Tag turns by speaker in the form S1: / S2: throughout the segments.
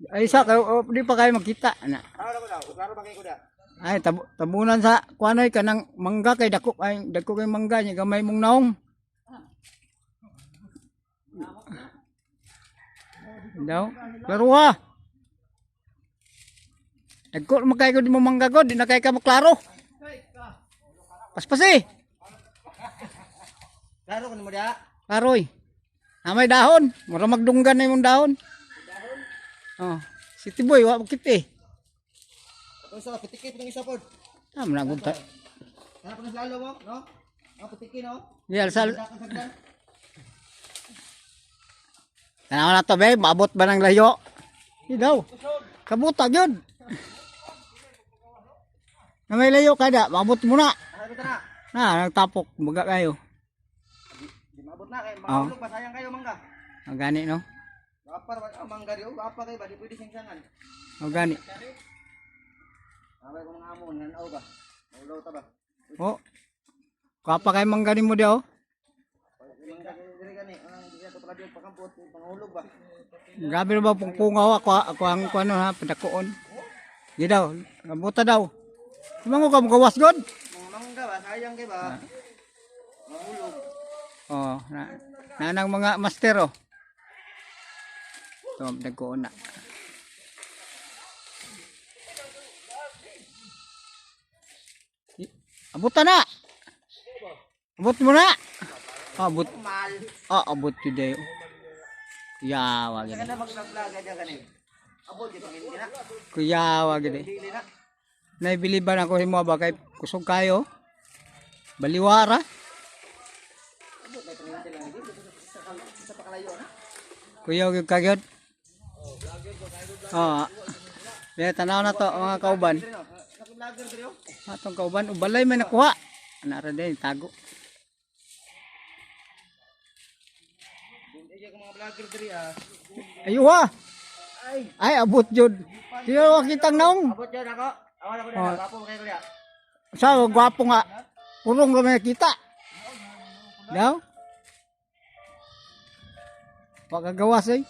S1: Ay sa kayo, oh, di pa kayo makita na.
S2: Ano ko daw? Klaro ba kayo ko da?
S1: Ay tabunan sa kuanoy kanang mangga kay dako ay dako kay mangga niya gamay mong naong. Daw, klaro ha. Dagko man kay ko di mo mangga ko, di na kay ka maklaro. Paspasi.
S2: Klaro ko nimo da.
S1: Klaroy. Namay dahon, mura magdunggan na imong dahon. Oh, City boy wa makita eh.
S2: Ako sa pitiki ng isa pod.
S1: Ah, managod ta.
S2: Hanap na lalo mo, no? Ang pitiki no.
S1: Di alsal.
S2: Sa sagdan.
S1: Tanaw na to be, maabot ba ng layo? Di daw. Kabuta gyud. Na may layo kada, maabot mo na.
S2: Ano ta na?
S1: Na, nagtapok, baga kayo.
S2: Di maabot na kay mahulog ba sayang kayo mangga.
S1: Ang gani no.
S2: Gapar ba ah, mangga di oh, gapa kayo ba di pwede singsangan.
S1: Ang gani.
S2: Abay ko mga amon nanaw ba. Maulaw ta ba.
S1: Oh. Kapa kay manggani mo di oh.
S2: Mangga diri gani, ang di ko pala di pakampot, pangulog ba.
S1: Grabe na ba pungpungaw ako ako ang kuano ha, padakoon. Di daw, kabuta daw. Tumango ka mo gawas god.
S2: Mga mangga ba sayang kay ba. Mahulog.
S1: Oh, na nanang mga master oh. Ito, nagkoon na. Abot na. Abot mo na. Abot.
S2: Mal.
S1: Ah, abot today. Kuyawa gid.
S2: Kana mag-vlog ka gani. Abot di pangin na.
S1: Kuyawa gid.
S2: Dili na.
S1: Naibiliban ako himo ba kay kusog kayo. Baliwara.
S2: Abot na pangin lang di sa pakalayo na.
S1: Kuyaw gyud kagyod. Oh. Ya, tanaw na to mga kauban.
S2: Diri no. Naka-vlogger diri oh.
S1: Atong kauban ubalay may nakuha. Ana ra din tago.
S2: Hindi ko mga vlogger diri ah.
S1: Ayuha.
S2: Ay,
S1: Ay abot jud. Tiyo kitang naong.
S2: abot yan ako. Awan ako
S1: Oh.
S2: na, gwapo kayo kuya.
S1: Sa gwapo nga. Purong ra may nakita. Daw. Pagkagawas ay.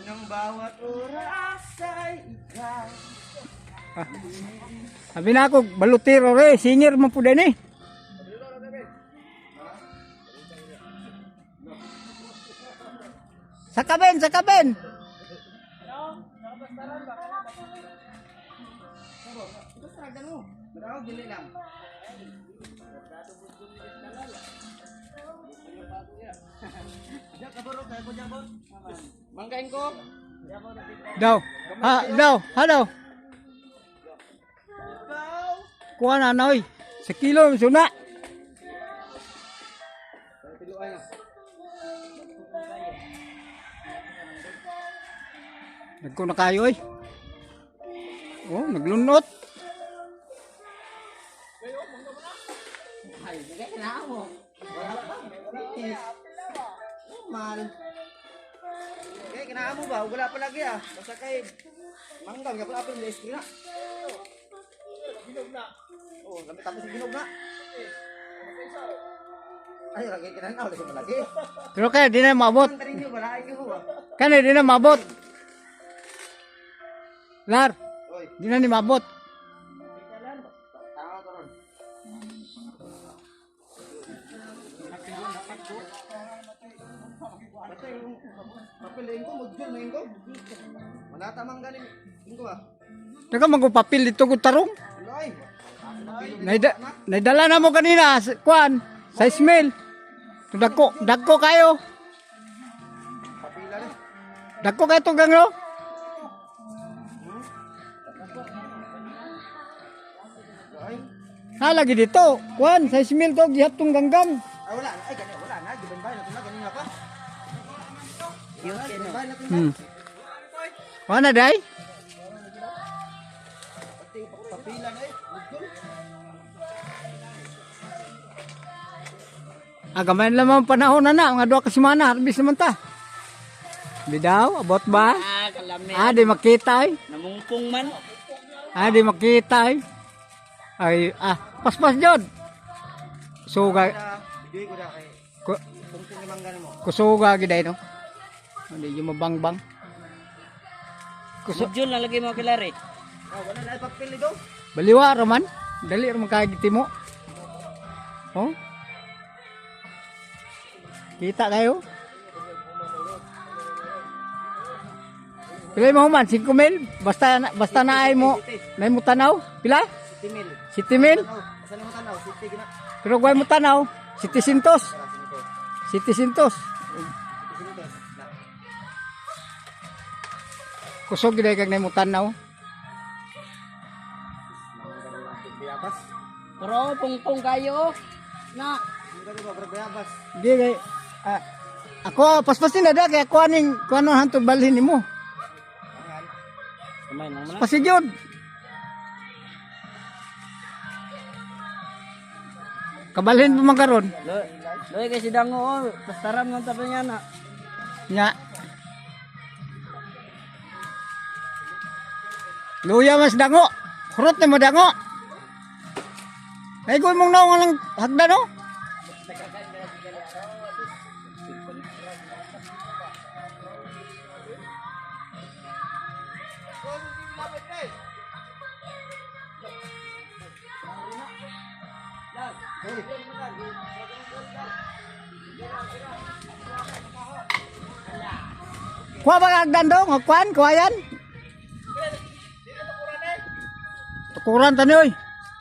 S2: Nang bawat oras ay ikaw.
S1: Sabi na ako, balutero re, singer man po din eh. Sa kaben, sa kaben.
S2: Ito sa ragdan mo. Bravo, dili lang. Diyan, kabaro, kaya ko dyan, boss. Manggain ko.
S1: Daw. Ha, daw, ha daw. Kuha na na oy. Sa kilo suna. Nagko na kayo oy. Oh, naglunot.
S2: Ay, bigay ka na ako. Wala pa. Finish. Normal. Kaya kinaan mo ba? Wala pa lagi ah. Basta kay mangga, nga pala apel ice cream na. Ginog na. Oh, gamit tapos ginog na. Ay, lagi kinanaw lagi pa lagi.
S1: Pero kaya di na maabot.
S2: Ang tarin niyo, wala ay ko ah.
S1: Kani di na maabot. Lar,
S2: Oy,
S1: di na ni maabot.
S2: tama to ron. Basta yung papel ko, module na ko. Wala tamang galing ko ah.
S1: Daga magpapil dito ko tarong.
S2: Ay,
S1: Naida, naidala na mo kanina, kuan, sa Ismail. Dagko, dagko kayo.
S2: papila na.
S1: Dagko kayo to gangro.
S2: Ay,
S1: Ha, lagi dito. Kuan, sa Ismail to, gihat tong ganggam.
S2: ay wala na. Ay, gani, wala na. Giban ba na tuna ganina pa. Giban ba na tuna?
S1: Kuan na, day?
S2: Pati papila na eh. Module.
S1: Ah, gamay lang ang panahon na na. Mga 2 ka semana, harvest naman ta. Bidaw, abot ba?
S3: Ah, kalami.
S1: Ah, di makita eh.
S3: Namungpong man.
S1: Ah, di makita eh. Ay, ah, paspas jod. Suga,
S2: Na, video ko na kay
S1: ku,
S2: tungtong ni mangga mo.
S1: kusuga giday no. Hindi yung mabangbang. Kuso,
S3: Module na lagi mo kilari.
S2: Oh, wala na ipagpili do.
S1: baliwa raman. Dali raman kay mo. Oh. Kita kayo? Pila mo man? 5 mil? Basta na ay mo. Nay mo tanaw? Pila?
S2: 60 mil.
S1: 7 mil?
S2: Oh, asa na mo tanaw? 60 gina.
S1: Pero guay mo tanaw, 700.
S2: Para sinito.
S1: 700.
S2: Sinito. Na.
S1: Kusog gid kag nay mo tanaw.
S2: Bayabas.
S3: Pero pungpong kayo. Na.
S2: Mangga ba bro bayabas?
S1: Di kay ah, ako paspasin na da kay ako aning kuno hantod balhin nimo.
S2: Angal.
S3: Kamay lang man.
S1: Pasigyod. Kabalhin pa man karon.
S3: Loy kay si Dango oh, pastaram ng tabi niya na.
S1: Nya. Luya mas dango. Kurot na mo dango. Ay ko mong naong lang hagdan no. Kuha ba hagdan dong? Kuan, kuha yan. Tukuran tani oy.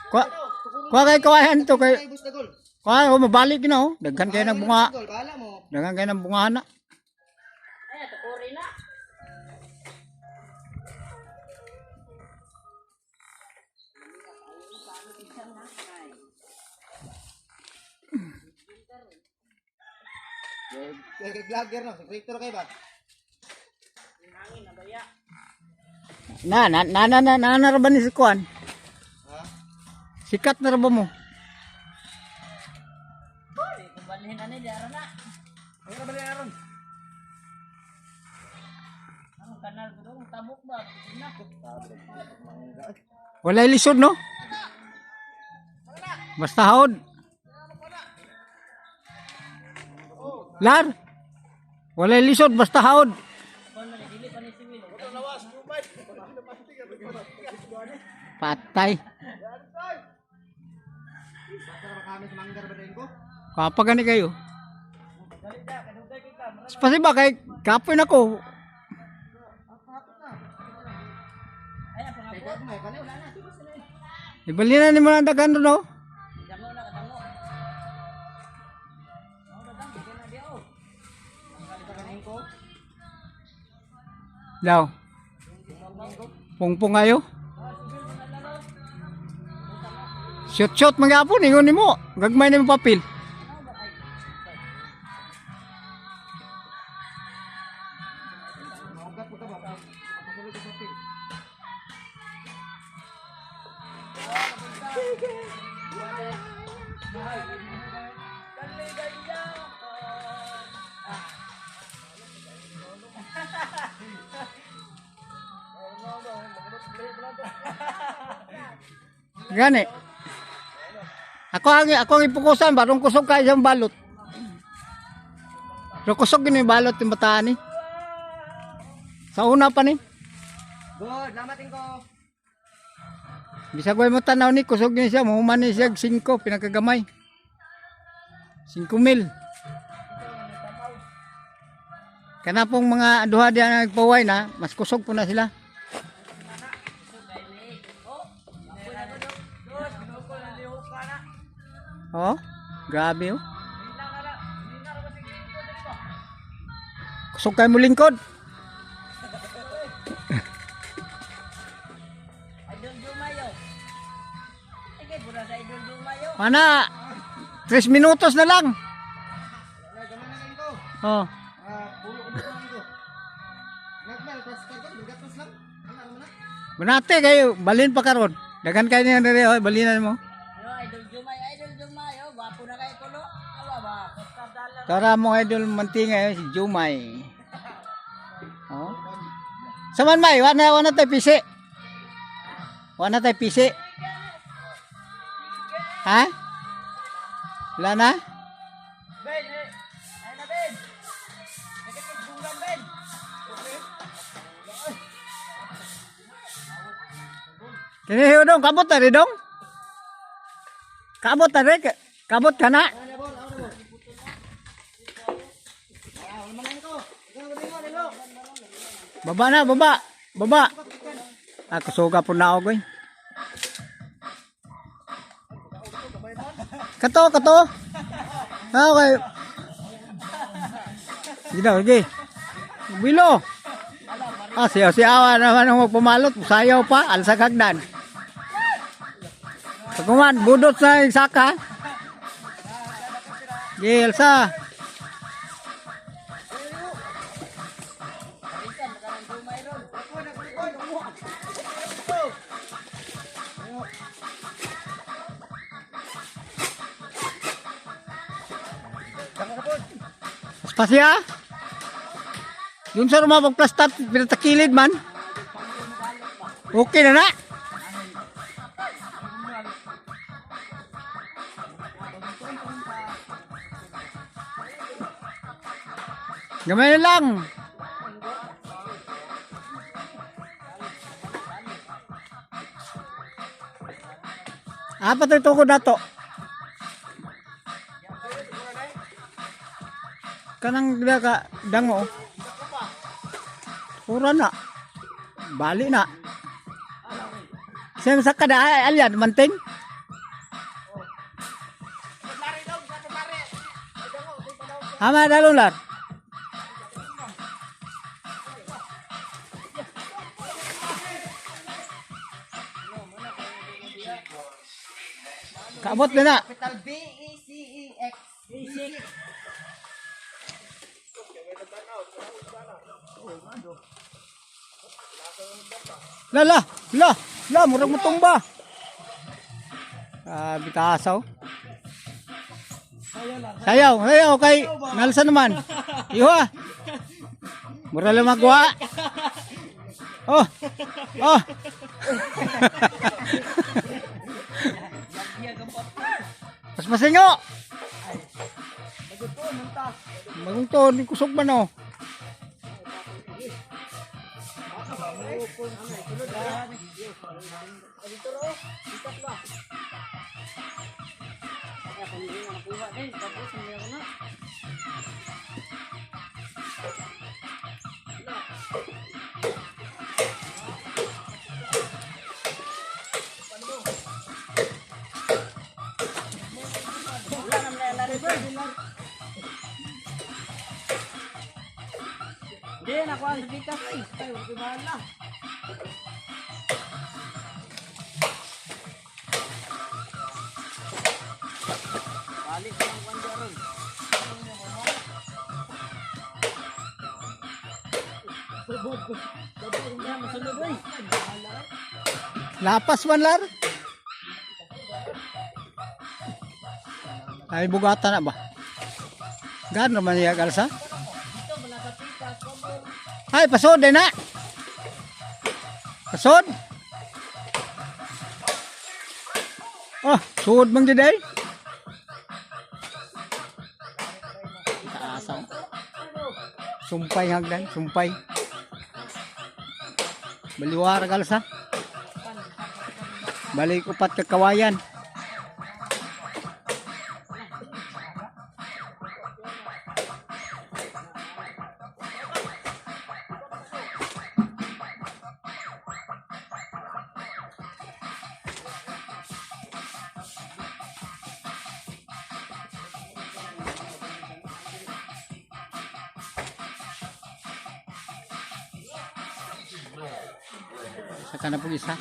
S1: Kuha, kuha kay kawayan to kay
S2: Ay bus na gol.
S1: kuha oh, mabalik na oh. Daghan kay ng bunga.
S2: Gol, bahala mo.
S1: Daghan kay ng bunga na.
S3: Ay, tukuri na.
S2: Kay vlogger no, creator kay ba?
S1: Na na na na na na, na ra ba ni si kuan?
S2: Ha?
S1: Sikat na ra ba mo?
S3: Balhin na ni diara na.
S2: Ang ra ba ni aron?
S3: Ang kanal ko dong tabok ba? Na.
S1: Walay lisod no? Basta haod. Lar. Walay lisod basta haod. Patay.
S2: Basta ra ba kami sa manggar ba din ko?
S1: Kapag gani kayo. Pasi ba kay kapoy na ko.
S2: Kay ko may kani wala na.
S1: Ibalina ni mo ang daghan no.
S3: Dango na kadango. Oh, dadang kay na di oh.
S2: Kanin ko.
S1: Daw. Pungpung kayo. Shot shot magyapon ingon nimo. Gagmay nimo papel.
S2: Maugat po ka ba? Pasulod ko sa pil.
S1: Gani. Ako ang ipukusan barong kusog kay isang balot. Pero kusog gini balot yung bataan ni. Sa una pa ni.
S2: Good, lamatin ko.
S1: Bisag way mo tanaw ni kusog ni siya mahuman ni siya 5 pinakagamay. 5 mil. Kana pong mga duha diyan na nagpaway na, mas kusog po na sila. Oh, grabe oh. Kusog kayo mo lingkod.
S3: Idol Dumayo. Ay kay pura sa Idol Dumayo.
S1: Mana, 3 minutos na lang.
S2: Wala gamay na kayo ko.
S1: Oh.
S2: Ah, pulo ko na ko. Nagmal pas ka ko, gatos lang. Ano ra man na?
S1: Banate kayo, balin pa karon. Dagan kayo niya diri, oy, balinan mo.
S3: Yo Idol Dumay, Idol Dumayo, gwapo na kay kulo. Awa ba? Basta dalan.
S1: Tara mo idol mantinga eh, si Jumay. Oh. Saman may, wana tayo pisi. Wana tayo pisi. Ha? Wala na?
S3: Ben, eh. Ay na Ben. Sakit yung dulang Ben.
S1: Kini dong, kabot na rin dong. Kabot na rin. Kabot ka na. Baba na, baba. Baba. Ah, kusuga po na ako eh. Kato, kato. Ah, okay. Sige daw, sige. Bilo. Ah, siyaw siyawa naman ang magpumalot. Sayaw pa, alsag hagdan. Pagkuman, budot sa saka. Sige, alsa. Spasya. Yun sa rumah pagplastat, pinatakilid man. Okay na na. Gamay na lang. Apat ito ko dato. Kanang dila ka dango. Pura na. Bali na. Same sa kada ay alyan manting. Ama dalon lar. Kaabot na na.
S3: Capital B E C E X. Basic.
S1: La la la la murag mutumba. Ah, bitasaw. Sayaw, sayaw kay nalsa naman. Iwa. Mura lang magwa. Oh. Oh. Mas masingo. Bagong to, di kusog man oh.
S3: Hindi, nakuha ang bitas eh. Ay, huwag bahala. Balik ko ang kwan ron.
S1: Lapas man lar. Ay bugata na ba? Gaan naman niya kalsa. Ay pasod din na. Pasod. Oh, suod man gid ay. Taasaw. Sumpay hagdan, sumpay. Baliwara kalsa. Balik upat ka kawayan. Saka na po isa.